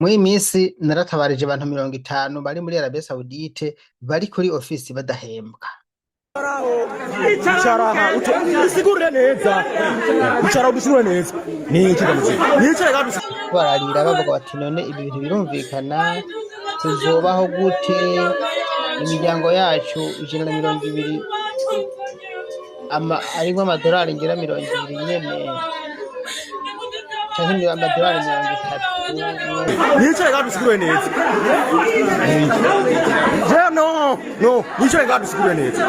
Muri iyi minsi naratabarije abantu 50 bari muri Arabie Saoudite bari kuri ofisi badahembwa. Icara aha, usigurire neza. Icara udusigurire neza. Ni iki gamuzi? Nicare gadusi. Bararira bavuga bati: "None ibi bintu birumvikana? Tuzobaho gute? Imiryango yacu 120 ama arimwo amadolari ngera 20 nyene, canke amadolari 30." Nicare gadusigurire neza. Je no, no, nicare gadusigurire neza.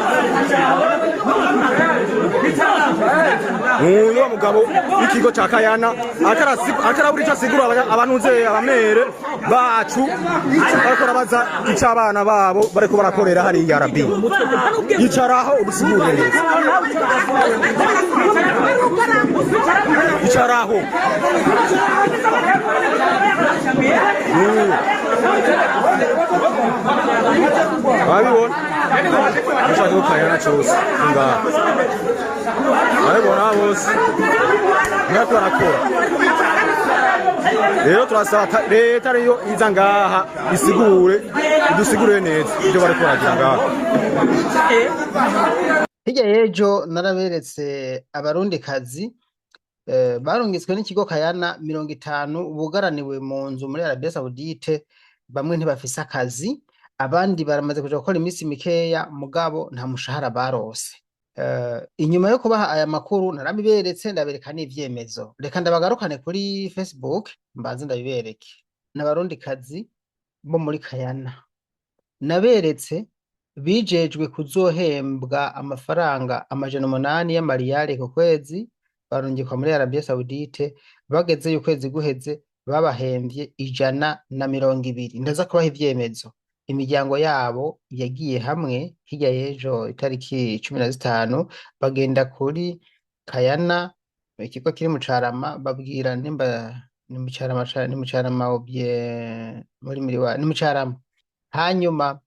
Uyu wa mugabo w'ikigo ca Kayana atarabura ico asigura abantuze abamere bacu bariko barabaza ico abana babo bariko barakorera hariya Arabi. Icaraho udusigurire neza. Icaraho. Babibona? Ashaka ko Kayana cose ngaha. Babibona bose. Bariko barakora. Rero turasaba leta ariyo iza ngaha isigure, idusigurire neza ibyo bariko baragira ngaha. Hirya y'ejo naraberetse abarundikazi barungitswe n'ikigo Kayana 50 bugaraniwe mu nzu muri Arabie Saoudite. Bamwe ntibafise akazi, abandi baramaze kuja gukora iminsi mikeya, mugabo nta mushahara barose. Inyuma yo kubaha aya makuru narabiberetse, ndabereka n'ivyemezo. Reka ndabagarukane kuri Facebook mbanze ndabibereke. N'abarundikazi bo muri Kayana naberetse bijejwe kuzohembwa amafaranga 800 y'amariyali ku kwezi, barungikwa muri Arabie Saoudite. Bagezeyo ukwezi guheze babahemvye 120. Ndaza kubaha ivyemezo. Imiryango yabo yagiye hamwe hirya y'ejo itariki 15, bagenda kuri Kayana, ikigo kiri mu Carama, babwira nimba ni mu Carama, ni mu Carama obye muri miriwa, ni mu Carama. Hanyuma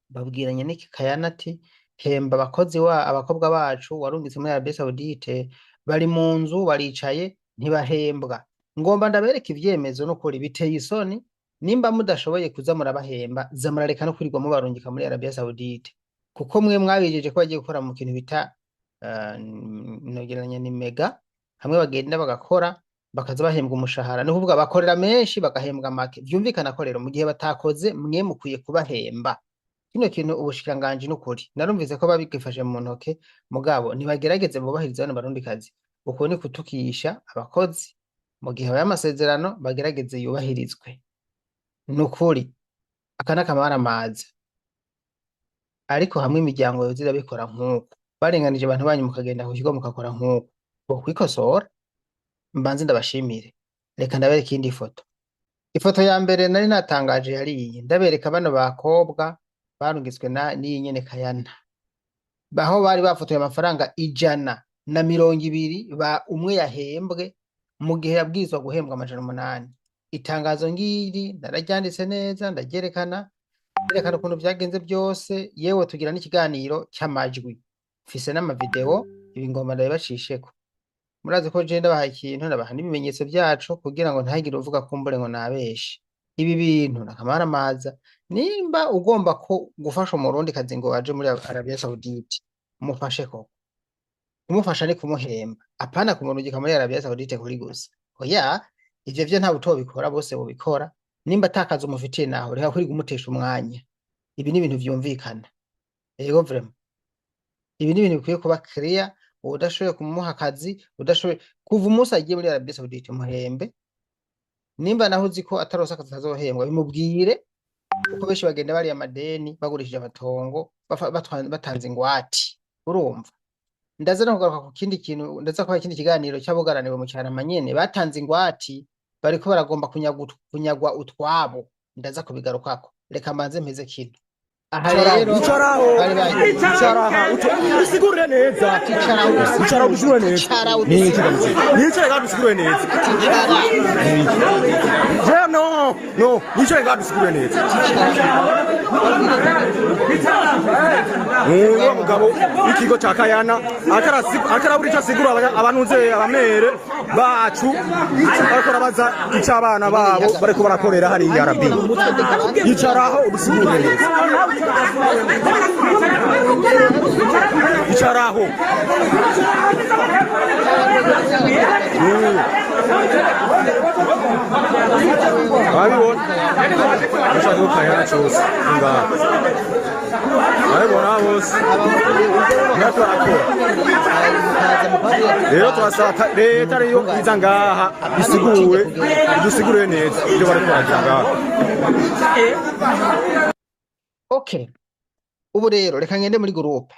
babwiranye n'iki Kayana ati: "Hemba abakozi wa abakobwa bacu warungitse muri Arabie Saoudite, bari mu nzu baricaye ntibahembwa." Ngomba ndabereka ivyemezo. N'ukuri biteye isoni. Nimba mudashoboye kuza murabahemba, za murareka no kwirirwa mubarungika muri Arabie Saoudite, kuko mwe mwabijeje ko bagiye gukora mu kintu bita nogereranya ni mega, hamwe bagenda bagakora bakaza bahembwa umushahara. Ni ukuvuga bakorera menshi bagahembwa make. Vyumvikana ko rero mu gihe batakoze mwe mukwiye kubahemba. Kino kintu ubushikiranganji, n'ukuri narumvise ko babigifashe mu ntoke, mugabo ntibagerageze bubahirize bano barundikazi. Uko ni kutukisha abakozi. Mu gihe habaye amasezerano, bagerageze yubahirizwe. Nukuri aka n'akamaramaza. Ariko hamwe imiryango yoza irabikora nk'uko barenganije abantu banyu, mukagenda ku kigo mugakora nk'uko, bokwikosora. Mbanze ndabashimire. Reka ndabereka iyindi foto. Ifoto ya mbere nari natangaje yari iyi, ndabereka bano bakobwa barungitswe na n'iyi nyene Kayana, aho bari bafotoye amafaranga 120 ba umwe yahembwe mu gihe yabwirizwa guhembwa 800. Itangazo ngiri nararyanditse neza, ndaryerekana, nderekana ukuntu vyagenze byose, yewe tugira n'ikiganiro c'amajwi, mfise n'amavideo. Ibi ngomba ndabibacisheko. Murazi ko je ndabaha ikintu, ndabaha n'ibimenyetso vyaco kugira ngo ntihagire uvuga kumbure ngo nabeshe. Ibi bintu n'akamaramaza. Nimba ugomba ko gufasha umurundikazi ngo aje muri Arabie Saoudite, mufashe koko. Kumufasha ni kumuhemba, apana kumurungika muri Arabie Saoudite kuri gusa. Oya, ivyo vyo ntawe utobikora, bose bobikora. Nimba atakazi umufitiye naho, reka kwirirwa umutesha umwanya. Ibi ni ibintu vyumvikana. Ego vraiment, ibi ni ibintu bikwiye kuba clear. Udashoboye kumuha akazi, udashoboye kuva umunsi agiye muri Arabie Saoudite, muhembe. Nimba naho uzi ko ataronse akazi atazohembwa, bimubwire, kuko benshi bagenda bariya amadeni, bagurishije amatongo, batanze ingwate. Urumva, ndaza no kugaruka ku kindi kintu, ndaza kubaha ikindi kiganiro c'abugaraniwe mu Carama nyene batanze ingwati, bariko baragomba kunyagwa utwabo. Ndaza kubigarukako. Reka mbanze mpeze kino aha rero. Icaraho. Bari bagiye. Icara aha usigurire neza. Icara. Icara udusigurire neza. Icara. Ni iki gamuzi? Nicare gadusigurire neza. Icara. Je no. No, yicare ngaha dusigure neza. Uyu mugabo w'ikigo ca Kayana atarabura ico asigura abantuze abamere bacu bariko barabaza ico abana babo bariko barakorera hariya. Rabi, yicaraho udusigure neza, yicaraho. Babibona bashaka ko Kayana cose ngaha babibona bose nako barakora. Rero turasaba leta ariyo iza ngaha isigure, idusigurire neza ibyo bariko baragira ngaha. Okay, ubu rero reka ngende muri groupe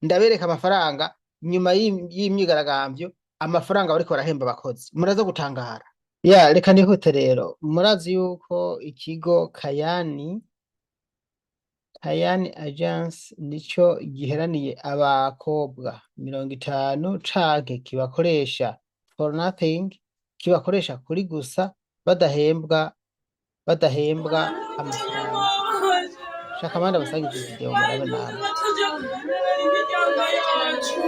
ndabereka amafaranga nyuma y'imyigaragambyo, amafaranga bariko barahemba abakozi, muraza gutangara. Ya, reka nihute rero. Murazi yuko ikigo Kayani Agence nico giheraniye abakobwa 50 canke kibakoresha for nothing, kibakoresha kuri gusa, badahembwa amafaranga. Shaka abandi abasangiza video murabe namwe. Tujya kumenera imiryango yacu,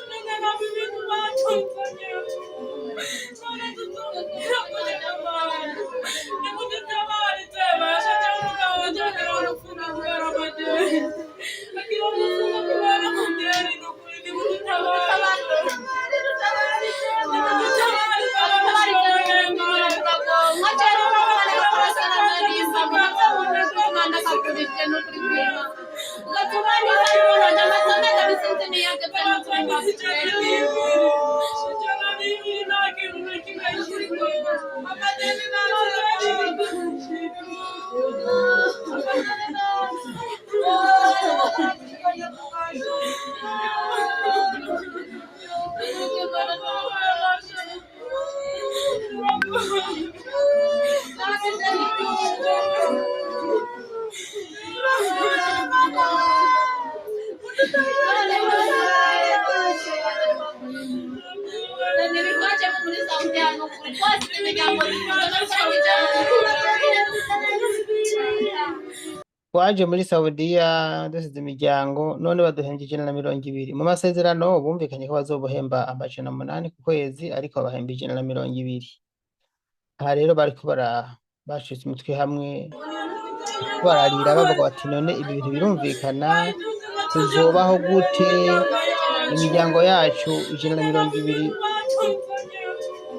none nabo ibintu batuzanye, none tutubwira kugira abantu nimudutabarize basha cyangwa umugabo wagira urupfu kubera amadeni, agira urupfu kubera amadeni. Ni ukuri nimudutabarize, nimudutabarize ababishoboye. Twaje muri Saudiya dusize imiryango, none baduhembye 120. Mu masezerano bumvikanye ko bazobuhemba 800 ku kwezi, ariko babahemba 120. Aha rero bariko bara bashitse umutwe hamwe, bararira bavuga bati: "None ibi bintu birumvikana? Tuzobaho gute imiryango yacu 120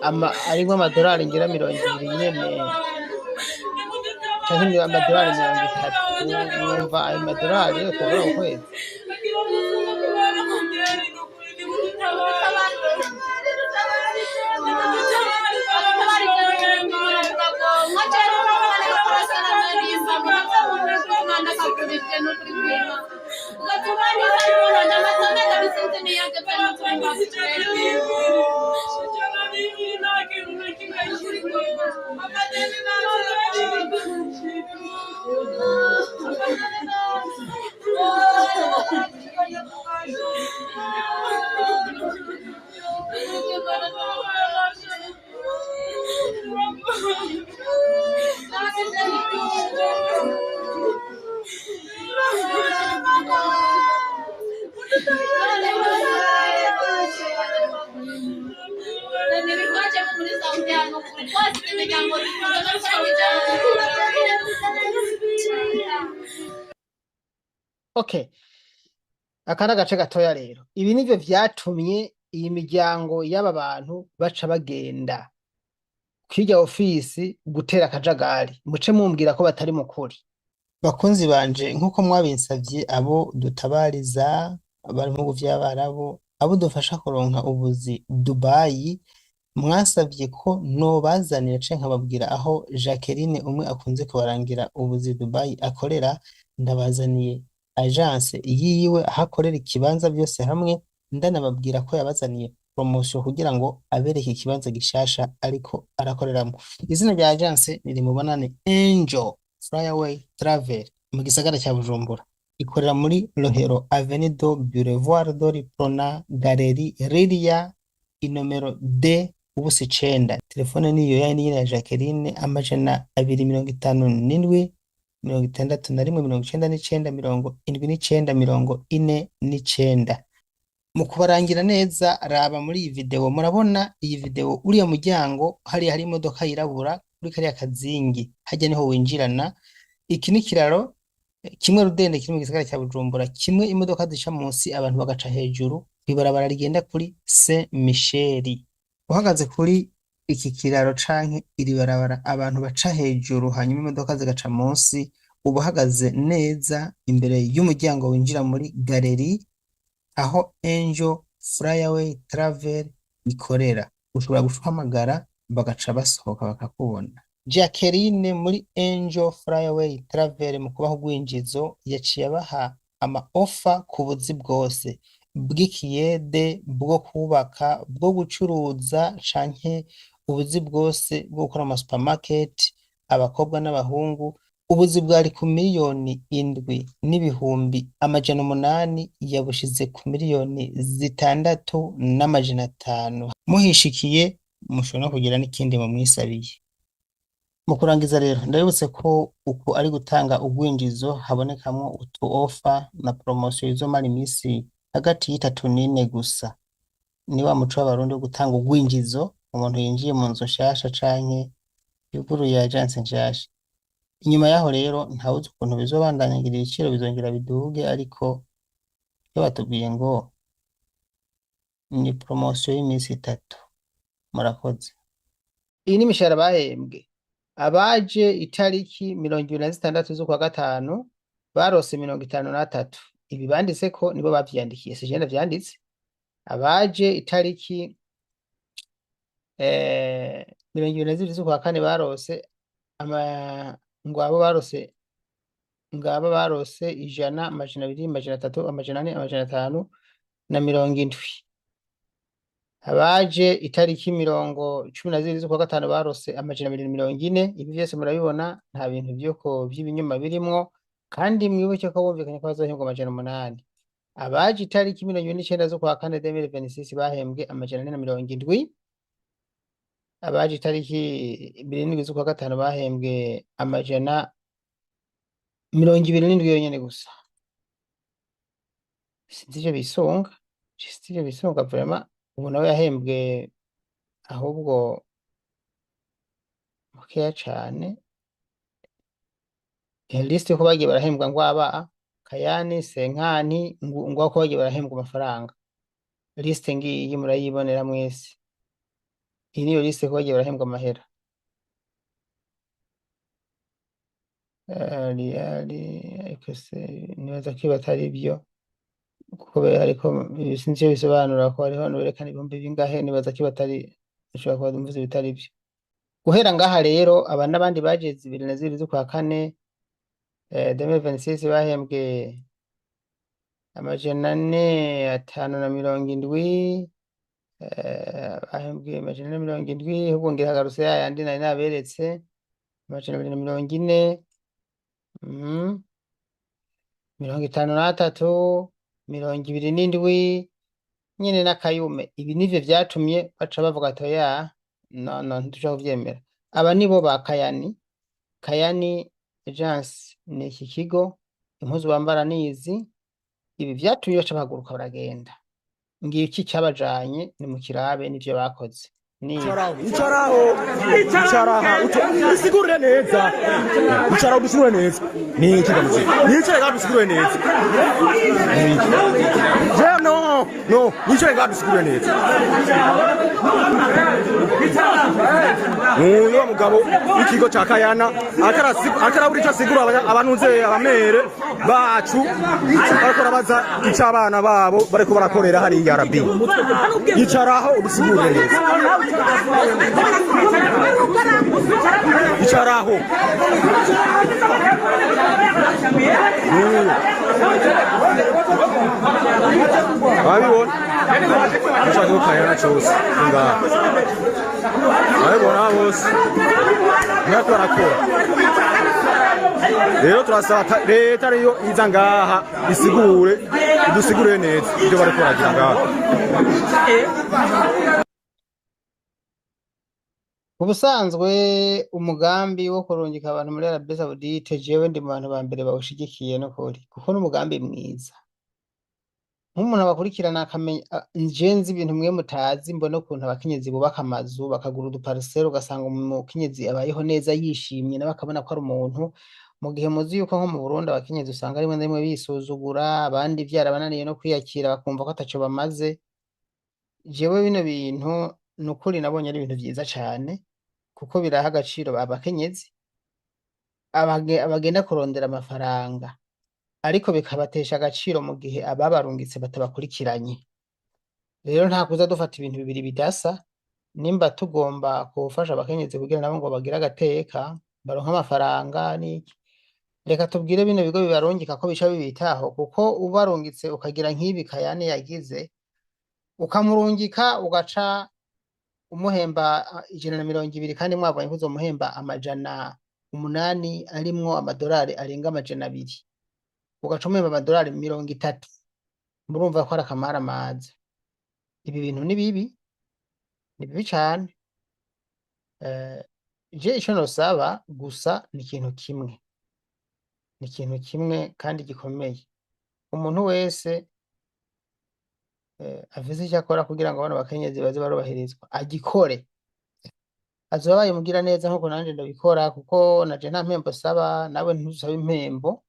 ama arimwo amadolari ngira 20 nyene canke amadolari 30?" Mwumva ayo madolari yo tubura ku kwezi. Okay. Aka ni agace gatoya rero. Ibi nivyo vyatumye iyi miryango y'aba bantu baca bagenda kwirya ofisi gutera akajagari. Muce mumbwira ko batari mu kuri. Bakunzi banje, nk'uko mwabinsavye, abo dutabariza bari mu bihugu vy'Abarabu, abo dufasha kuronka ubuzi Dubayi, mwasavye ko nobazanira canke nkababwira aho Jacqueline umwe akunze kubarangira ubuzi Dubayi akorera. Ndabazaniye agence yiwe, aho akorera, ikibanza byose hamwe, ndanababwira ko yabazaniye promotion kugira ngo abereke ikibanza gishasha ariko arakoreramo. Izina rya agence ni Mubonane Angel Flyaway Travel mu gisagara cya Bujumbura. Ikorera muri Rohero, Avenue do Boulevard de Prona, Galerie Liria, inomero D. ubusa 9. Telefone niyo yayindi nyene ya Jacqueline, 257 61 99 79 49. Mu kubarangira neza, raba muri iyi video, murabona iyi video, uriya muryango hariya hari imodoka yirabura kuri kariya kazingi, harya niho winjirana. Iki ni ikiraro kimwe rudende kiri mu gisagara ca Bujumbura, kimwe imodoka zica munsi abantu bagaca hejuru, kw'ibarabara rigenda kuri Saint Michel. Uhagaze kuri iki kiraro canke iri barabara abantu baca hejuru hanyuma imodoka zigaca munsi, uba uhagaze neza imbere y'umuryango winjira muri galeri aho Angel Flyaway Travel ikorera. Ushobora guhamagara bagaca basohoka bakakubona. Jacqueline muri Angel Flyaway Travel mu kubaha urwinjizo yaciye abaha ama offer ku buzi bwose bw'ikiyede, bwo kubaka, bwo gucuruza canke ubuzi bwose bwo gukora mu supermarket, abakobwa n'abahungu. Ubuzi bwari ku 7,800,000 yabushize ku 6,500,000. Muhishikiye mushobora no kugira n'ikindi mumwisabiye. Mu kurangiza rero, ndabibutse ko uku ari gutanga urwinjizo habonekamwo utu offer na promotion izomara imisi hagati y'itatu n'ine gusa. Ni wa muco w'Abarundi wo gutanga urwinjizo umuntu yinjiye mu nzu nshasha canke yuguruye agence nshasha. Inyuma yaho rero ntawuzi ukuntu bizobandanya, ngira ibiciro bizongera biduge, ariko iyo batubwiye ngo ni promotion y'imisi itatu. Murakoze. Iyi ni imishahara bahembwe. Abaje itariki 26 z'ukwa gatanu barose 53. Ibi banditseko nibo bavyiyandikiye, si jewe ndavyanditse. Abaje itariki 22 z'ukwa kane barose ama ngabo barose, ngaba barose 100, 200, 300, 400, 570. Abaje itariki 12 z'ukwa gatanu barose 240. Ibi vyose murabibona, nta bintu vyoko vy'ibinyoma birimwo, kandi mwibuke ko bumvikanye ko bazohembwa 800. Abaje itariki 29 z'ukwa kane 2026 bahembwe 470. Abaje itariki 7 z'ukwa gatanu bahembwe 127 yonyene gusa. Sinzi ivyo bisunga, sinzi ivyo bisunga vraiment. Ubu nawe yahembwe ahubwo makeya cane. Liste yuko bagiye barahembwa, ngwaba Kayani, Senkani, ngwako bagiye barahembwa amafaranga. Liste ngiyi murayibonera mwese. Iyi niyo liste ko bagiye barahembwa amahera. Riyali, ariko se nibaza ko ibi atari vyo, kuko ariko sinzi ico bisobanura ko hariho berekana ibihumbi bingahe, nibaza ko ibi atari, bishobora kuba mvuze ibitari vyo. Guhera ngaha rero, aba n'abandi baje 22 z'ukwa kane 2026 bahembwe 470, bahembwe 470, ahubwo ngira hagarutse yayandi nari naberetse, 240, 53, 27 nyene n'akayume. Ibi nivyo vyatumye baca bavuga ati oya, no no, ntidushobora kuvyemera. Aba nibo ba Kayani. Kayani Agence ni iki kigo, impuzu bambara nizi. Ibi vyatumye baca bahaguruka baragenda. Ngiki cabajanye, ni mu kirabe n'ivyo bakoze. Ni Icaraho, icaraha, usigurire neza. Icaraho udusigurire neza. Ni iki gamuzi? Nicare ngaho dusigurire neza. Ni iki? Je no, no, nicare ngaho dusigurire neza. Uyu wa mugabo w'ikigo ca Kayana akarabura ico asigura abantuze abamere bacu bariko barabaza ico abana babo bariko barakorera hariya RB. Icaraho udusigurire neza. Icaraho. Babibona? Ndashaka ko Kayana cose ngaha. Babibona bose. Nako barakora. Rero turasaba leta ariyo iza ngaha isigure, idusigure neza ibyo bariko baragira ngaha. Mu busanzwe umugambi wo kurungika abantu muri Arabie Saoudite, jewe ndi mu bantu ba mbere bawushigikiye n'ukuri, kuko n'umugambi mwiza. Nk'umuntu abakurikirana akamenya, je nzi ibintu mwe mutazi, mbona ukuntu abakenyezi bubaka amazu, bakagura udupariseri, ugasanga umukenyezi abayeho neza yishimye, nawe akabona ko ari umuntu. Mu gihe muzi yuko nko mu Burundi abakenyezi usanga rimwe na rimwe bisuzugura, abandi vyarabananiye no kwiyakira, bakumva ko ataco bamaze. Jewe bino bintu nukuri nabonye ari ibintu vyiza cane, kuko biraha agaciro abakenyezi abagenda kurondera amafaranga, ariko bikabatesha agaciro mu gihe ababarungitse batabakurikiranye. Rero nta kuza dufata ibintu bibiri bidasa. Nimba tugomba gufasha abakenyezi kugira nabo ngo bagire agateka, baronke amafaranga n'iki, reka tubwire bino bigo bibarungika ko bica bibitaho, kuko ubarungitse ukagira nk'ibi Kayani yagize, ukamurungika ugaca umuhemba 120, kandi mwabonye ko uzomuhemba 800 arimwo amadolari arenga 200, ugaca umuhemba amadolari 30, murumva ko ari akamaramaza. Ibi bintu ni bibi, ni bibi cane. Je ico nosaba gusa ni ikintu kimwe, ni ikintu kimwe kandi gikomeye: umuntu wese afise ico akora kugira ngo bano bakenyezi baze barubahirizwa agikore, azoba abaye umugira neza, nkuko nanje ndabikora, kuko naje nta mpembo saba, nawe ntusaba impembo.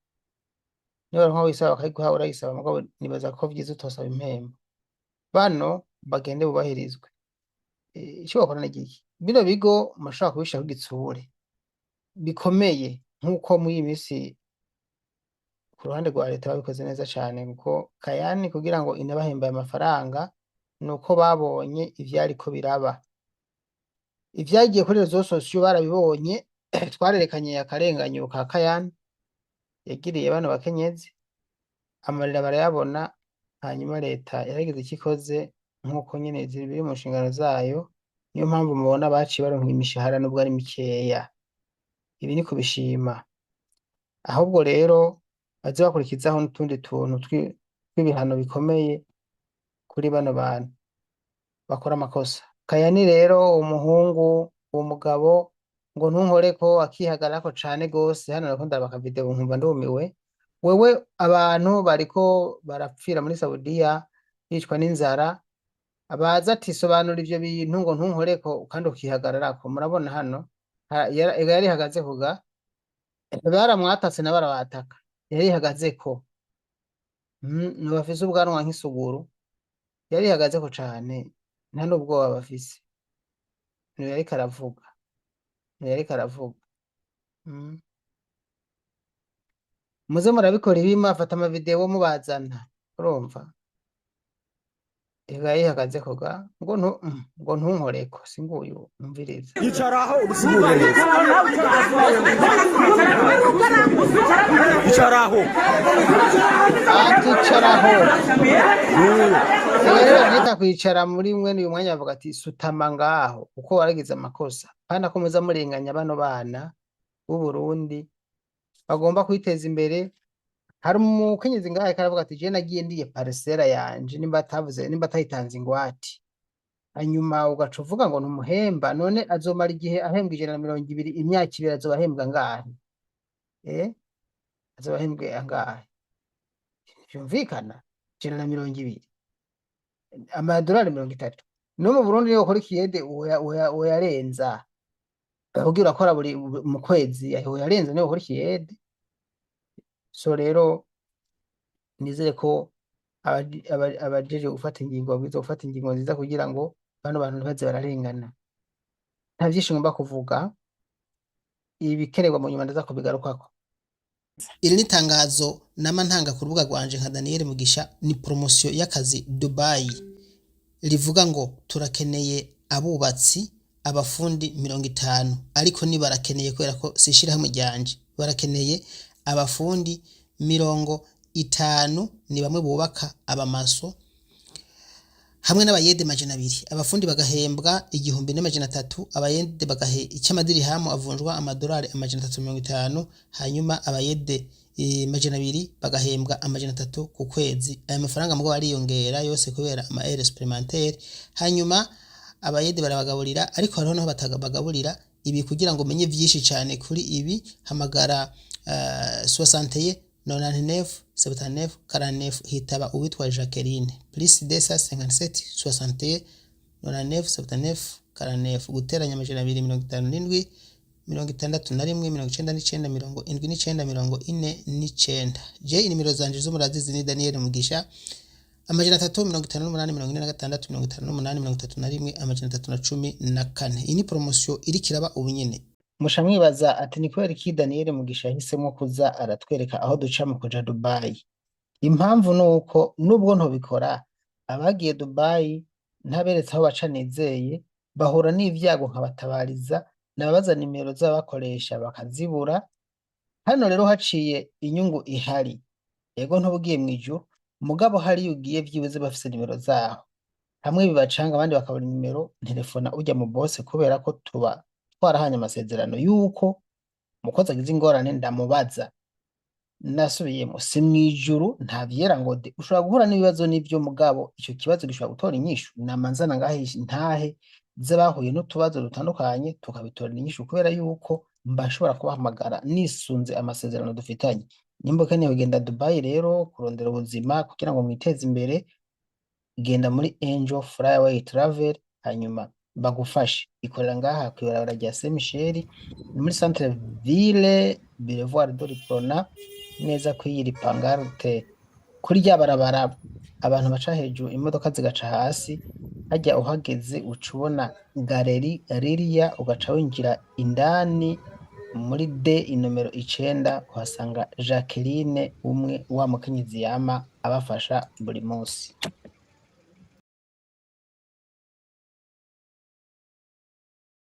Niba nko wisaba bakayiguha urayisaba, mugabo nibaza ko vyiza utosaba impembo. Bano bagende bubahirizwe. Ico bokora ni igiki? Bino bigo murashobora kubishirako igitsure bikomeye, nkuko muri iyi misi ku ruhande rwa leta babikoze neza cane, kuko Kayani kugira ngo inabahembe ayo mafaranga nuko babonye ivyariko biraba, ivyagiye kuri réseaux sociaux barabibonye. Twarerekanye akarenganyo ka Kayani yagiriye bano bakenyezi, amarira barayabona. Hanyuma leta yaragize ico ikoze, nkuko nyene biri mu nshingano zayo. Niyo mpamvu mubona baciye baronka imishahara nubwo ari mikeya. Ibi ni kubishima. Ahubwo rero baze bakurikizaho n'utundi tuntu tw'ibihano bikomeye kuri bano bantu bakora amakosa. Kayani rero, umuhungu, uwo mugabo ngo ntunkoreko, akihagararako cane gose. Hano nariko ndaraba akavideo nkumva ndumiwe. Wewe, abantu bariko barapfira muri Saudiya bicwa n'inzara, abaza ati: "Sobanura ivyo bintu ngo ntunkoreko", kandi ukihagararako. Murabona hano ega yarihagazeko ga, baramwatatse na barabataka, yarihagazeko. Bafise ubwanwa nk'isuguru, yarihagazeko cane, nta n'ubwoba bafise. Niwe yariko aravuga, niwe yariko aravuga. Muze murabikora ibi, mwafata amavideo mubazana. Urumva ega yarihagazeko ga, ngo ntunkoreko, singuyu umviriza. Icaraho ubisigure neza, icaraho. Ati icaraho. Rero bavyita kwicara muri mwene uyu mwanya, bavuga ati: "Sutama ngaho", kuko waragize amakosa. Kandi ko muza murenganya bano bana b'u Burundi bagomba kwiteza imbere. Hari umukenyezi ngaho ariko aravuga ati: "Je nagiye ndiye parisera yanje", nimba atavuze, nimba atayitanze ingwate, hanyuma ugaca uvuga ngo ntumuhemba. None azomara igihe ahembwa 120, imyaka 2 azoba ahembwa angahe? Azoba ahembwe angahe? Vyumvikana, 120, amadolari 30. No mu Burundi niyo ukora ikiyede woyarenza, kugira urakora buri mu kwezi woyarenza niyo ukora ikiyede. So rero nizere ko abajejwe gufata ingingo babwirizwa gufata ingingo nziza kugira ngo bano bantu ntibaze bararengana. Nta vyinshi ngomba kuvuga, ibikenerwa mu nyuma ndaza kubigarukako. Iri ni itangazo nama ntanga ku rubuga rwanje nka Daniel Mugisha, ni promotion y'akazi Dubai, rivuga ngo turakeneye abubatsi, abafundi 50, ariko ni barakeneye kubera ko si ishirahamwe ryanje. Barakeneye abafundi 50, ni bamwe bubaka, abamaso, hamwe n'abayede 200. Abafundi bagahembwa 1300, abayede bagahe icy'amadirihamu avunjwa amadolari 350, hanyuma abayede 200 bagahembwa 300 ku kwezi. Aya mafaranga mugabo ariyongera yose kubera ama heures supplémentaires. Hanyuma Abayede barabagaburira, ariko hariho naho batabagaburira. Ibi kugira ngo umenye vyinshi cane kuri ibi, hamagara 61 99 79 49, hitaba uwitwa Jacqueline, +257 61 99 79 49, guteranya 257 61 99 79 49. Je inimero zanje zo murazizi, ni Daniel Mugisha, 358 46 58 31 314. Iyi ni promotion iriko iraba ubu nyene. Musha mwibaza ati ni kubera iki Daniel Mugisha yahisemwo kuza aratwereka aho duca mu kuja Dubai? Impamvu nuko nubwo ntobikora, abagiye Dubai ntaberetse aho baca nizeye bahura n'ivyago nkabatabariza, nababaza nimero z'abakoresha bakazibura. Hano rero haciye inyungu ihari. Yego, ntuba ugiye mw'ijuru, mugabo hariya ugiye vyibuze bafise nimero zaho. Hamwe bibacanga abandi bakabura nimero, nterefona urya mu boss, kubera ko tuba twarahanye amasezerano yuko umukozi agize ingorane ndamubaza. Nasubiyemo, si mw'ijuru, nta vyera ngo de. Ushobora guhura n'ibibazo n'ivyo, mugabo ico kibazo gishobora gutora inyishu. Nama nzana ngaha intahe z'abahuye n'utubazo dutandukanye, tukabitorera inyishu, kubera yuko mba nshobora kubahamagara nisunze amasezerano dufitanye. Nimba ukeneye kugenda Dubai rero kurondera ubuzima kugira ngo mwiteze imbere, genda muri Angel Flyaway Travel, hanyuma bagufashe. Ikorera ngaha kw'ibarabara rya Saint Michel, ni muri centre ville, Boulevard de l'Uprona, neza kw'iyiri pancarte kuri rya barabara abantu baca hejuru, imodoka zigaca hasi. Harya uhageze uca ubona Galerie Liria, ugaca winjira indani muri D inomero 9, uhasanga Jacqueline, umwe wa mukenyezi yama abafasha buri munsi.